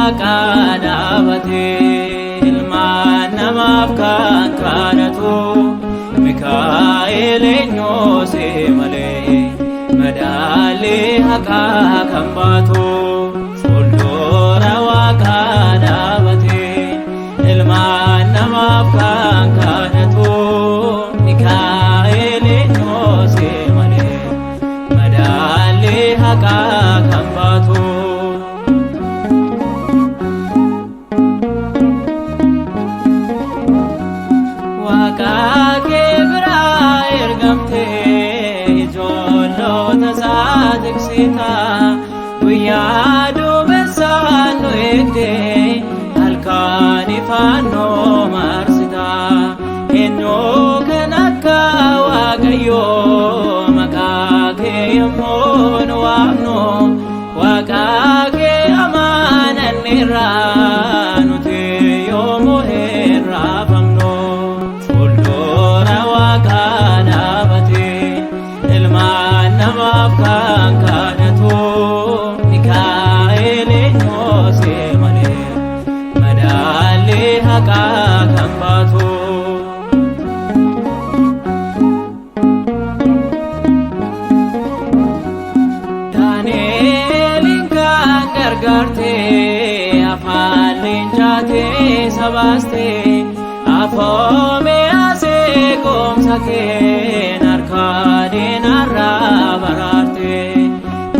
Waaqaa dhaabatee ilmaan namaaf kan kadhatu Mikaa'el eenyuusi malee madaalii haqaa kan baatu. Fuuldura Waaqaa dhaabatee ilmaan namaaf kan kadhatu Mikaa'el eenyuusi malee madaalii haqaa kan baatu. Waaqaa kee biraa ergamtee ijoollota isaa tiksita, guyyaa duumessaan nu eegdee halkan ifaan nu marsita. Eenyu kan akka Waaqayyoo maqaa kee yommuu nu waamnu, Waaqaa kee amananneerra nuti yoomuu hin raafamnu. Fuuldura Waaqaa dhaabatee ilmaan namaaf kan kadhatu Mikaa'el eenyuusi malee madaalii haqaa kan baatu. Daani'eliin kan gargaartee afaan leencaatee sabaastee afoomiyaasee goomsa keen harkaa diinarraa baraarte.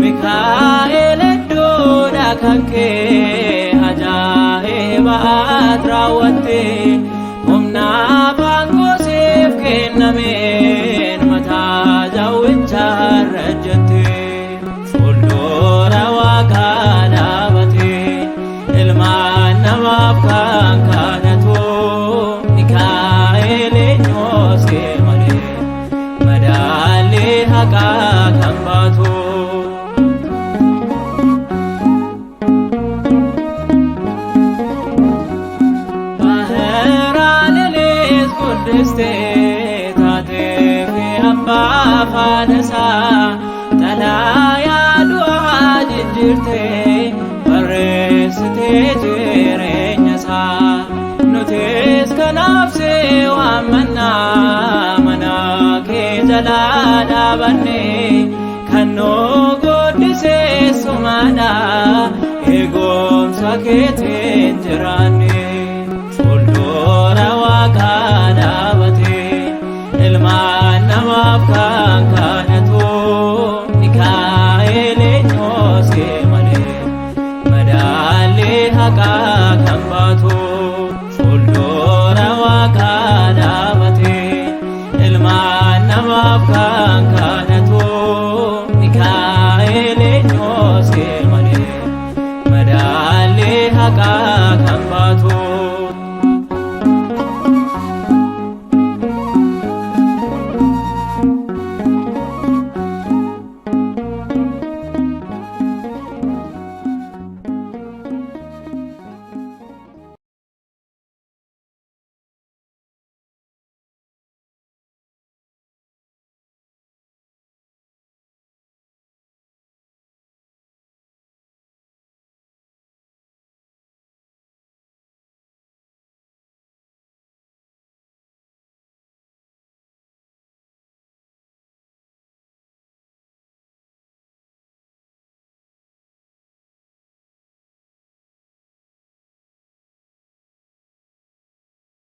Mikaa'el hedduudha kan kee ajaa'iba ati raawwatte, humna aangoo siif kennameen mataa jawwichaa irra jette. Fuuldura Waaqaa dhaabatee ilmaan namaaf kan kadhatu Mikaa'el eenyuusi malee madaalii haqaa kan baatu. Bahiraan guddistee taatee fi abbaa faanasaa xalaayaa du'aa jijjiirtee barreessitee jireenya isaa. Nutis kanaaf si waammannaa mana kee jalaa dhaabannee kan nu